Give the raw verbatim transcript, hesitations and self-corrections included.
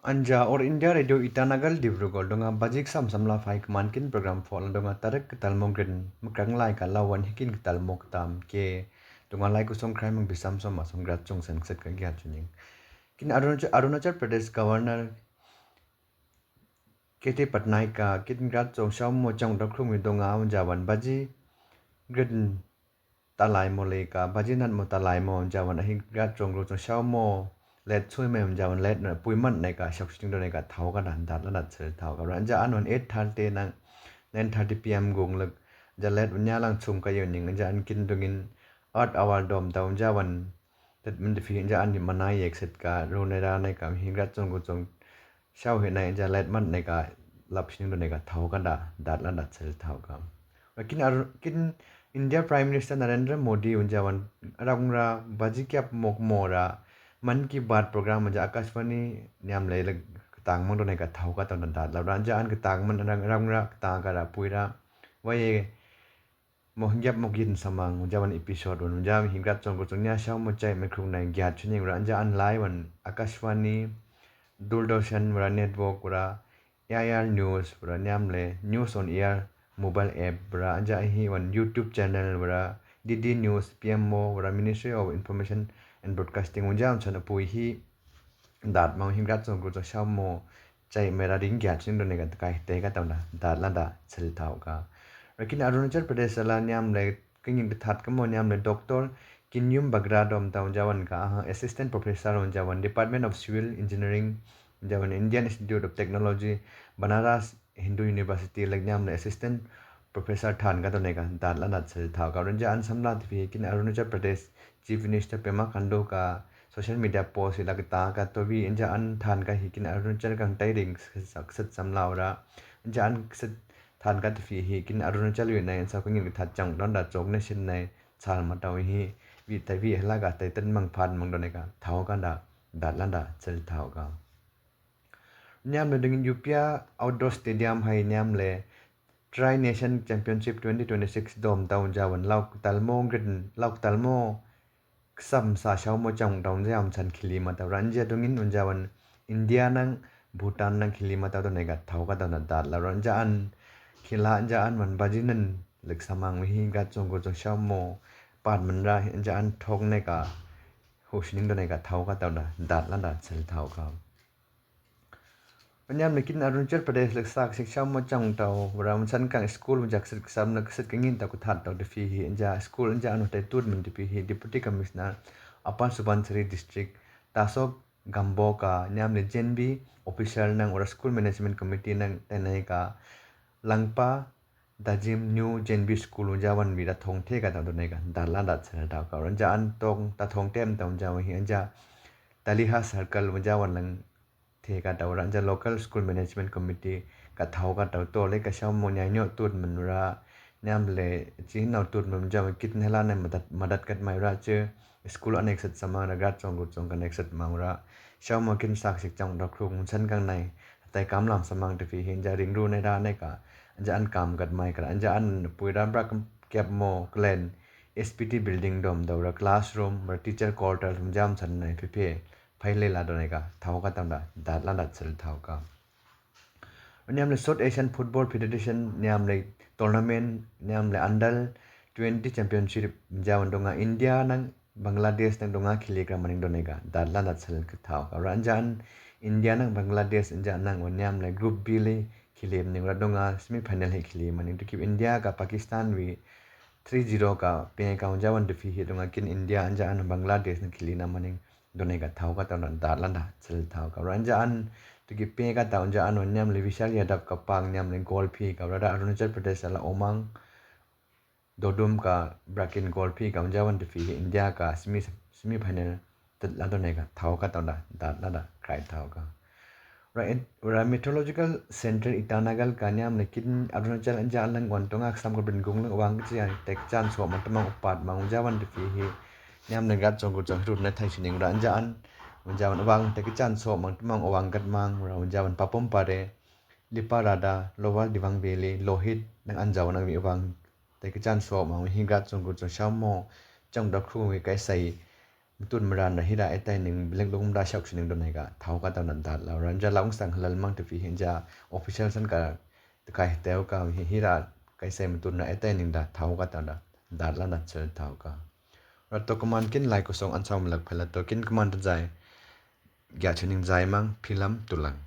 Anja or India Radio Itanagar Dibrugarh, donga bajik sam samla fai kman kin program fola donga tarik ketalmo grin mekrak lai ka lawan hikin ketalmo ketam ke donga lai kusong krai mang bisam som asong grat song sen kset ka gia chuning. Kin Arunachal, Arunachal Pradesh Governor K T Patnaik ka kin grat song shau mo chang dok krung mi donga jawan baji grin talai mo le ka baji nat mo talai mo jawan ahi grat song gru song shau mo let sui me jawan let na pui man ne ka shok sing do ne ka thau ka dan dat la dat sel thau ka ran ja an wan eight thirty nang nine thirty P M gung lek ja let nya lang chung ka yo ning ja an kin dungin art awal dom dau jawan tet men de fi ja an ni manai yek set ka ru ne ra ne ka hi grat song gru song shau hi ne ja let man ne ka lap sing do ne ka thau ka da dat la dat sel thau ka. Kin ar kin India Prime Minister Narendra Modi un jawan rang ra baji kyap mok mo ra Mann Ki Baat program ja Akashvani niam le le ketang mang do ne ka thau ka tau na dat la ran ja an ketang man rang rang ra ketang ka ra pui ra. Vaye mo hingyap mo kin samang un jawan episode un jawan hingrat song ko song nya shau mo chai me krung na gyat chuning ra ja an lai wan Akashvani, Doordarshan ra network ra A I R News ra niam le News on Air mobile app ra ja hi wan YouTube channel ra D D News P M O ra Ministry of Information and Broadcasting un jawan chan apui hi dat mau hingrat song gru song shau mo chai me ra ring gyat sing do ne ka kai te ka tau na dat la da sel thau ka. Ra kin Arunachal Pradesh la niam le kingin bethat ka mo niam le Doctor Kinyum Bagra dom tau jawan ka aha Assistant Professor un jawan Department of Civil Engineering jawan Indian Institute of Technology Banaras Hindu University lek niam le Assistant Professor than ka do ne ka dat la dat sel thau ka ran ja an samla ti fi kin Arunachal Pradesh Chief Minister Pema Khandu ka social media post hi la ka ta ka to vi ja an than ka hi kin Arunachal kang tai ring sak set samla ra ja an set than ka ti fi hi kin Arunachal yu na sa ka ngin ka that chang don da chok ne shin na sal ma tau hi vi tai vi la ka tai tan mang phan mang do ne ka thau ka da dat la da sel thau ka. Niam le dingin Yupia Outdoor Stadium hai niam le Tri Nation Championship twenty twenty-six dom tau jawan lauk talmo grin lauk talmo ksam sa shau mo chang dong jam chan khili ma tau ran ja dungin un jawan India nang Bhutan nang khili ma tau to ne ka thau ka tau na dat la ran ja an khila ja an man baji nan lek samang mi hi gat song ko song shau mo pat man ra ja an thok ne ka hu shining to ne ka thau ka tau na dat la da sel thau ka. Niam le kin Arunachal Pradesh lek sak sik shau mo chang tau ra man san kang school man jak sik sam na sik ngin tau ka that tau de fi hi ja school ja an tai tut man de fi hi Deputy Commissioner Upper Subansiri District Tasok Gambo ka niam le J N V official nang ura school management committee nang tenai ka Langpa Dajim New J N V School un jawan mi da thong the ka tau ne ka da la da chel tau ka ran ja an tong ta thong tem tau jawan hi an ja Taliha Circle un jawan lang the ka tau ran ja local school management committee ka thau ka tau to le ka shau mo nya nyo tut man ra niam le chi nau tut man jawan kit ne la ne madat madat kat mai ra che school an exit samang ra gat song gut song kan exit mang ra shau mo kin sak sik chang da krung san kang nai tai kam lam samang te fi hin ja ring ru ne ra ne ka ja an kam gat mai ka ja an pui ra brak kep mo klen S P T building dom dau ra classroom ra teacher quarter jam san nai phi phi phai le la do ne ka thau ka tam da dat la dat sel thau ka. Niam le South Asian Football Federation niam le tournament niam le under twenty championship jawan donga India nang Bangladesh nang donga khili kra maning do ne ka dat la dat sel ka thau ka ran ja an India nang Bangladesh ja nang wan niam le group B le khili maning ra donga semi final hi khili maning to kip India ka Pakistan wi three zero ka pe ka jawan de fi hi donga kin India ja an Bangladesh nang khili na maning do ne ka thau ka tau na dat la da sel thau ka ran ja an to kip pe ka tau ja an wan niam le Vishal Yadav ka pang niam le goal phi ka ra Arunachal Pradesh la Omang Dodum ka brakin goal phi ka jawan de fi hi India ka semi semi final tet la do ne ka thau ka tau da dat la da krai thau ka. Ra meteorological center Itanagar ka niam le kin Arunachal ja lang wan to ngak sam ka bin gung lang wang chi tek chan so man tamang upat mang jawan de fi hi niam le gat song gut song rut na thai sining ra ja an jawan wang tek chan so man tamang wang gat mang ra jawan Papum Pare, Lipa Rada, Lower Dibang Valley, Lohit nang an jawan nang wi wang tek chan so mang hi gat song gut song shau mo chang da krung wi kai sai Mutun mara na hira etaing ning bilek luk mara shauk sining donai ka thau ka tau na dat la ra ja la ungsang halal mang te fi hin ja official san ka kai teu ka hira kai sai mutun na etaing ning da thau ka tau na dat la na chel thau ka. Ra to kaman kin lai kusong ansau malak pela to kin kaman da jai. Gia chining jai mang pilam tulang.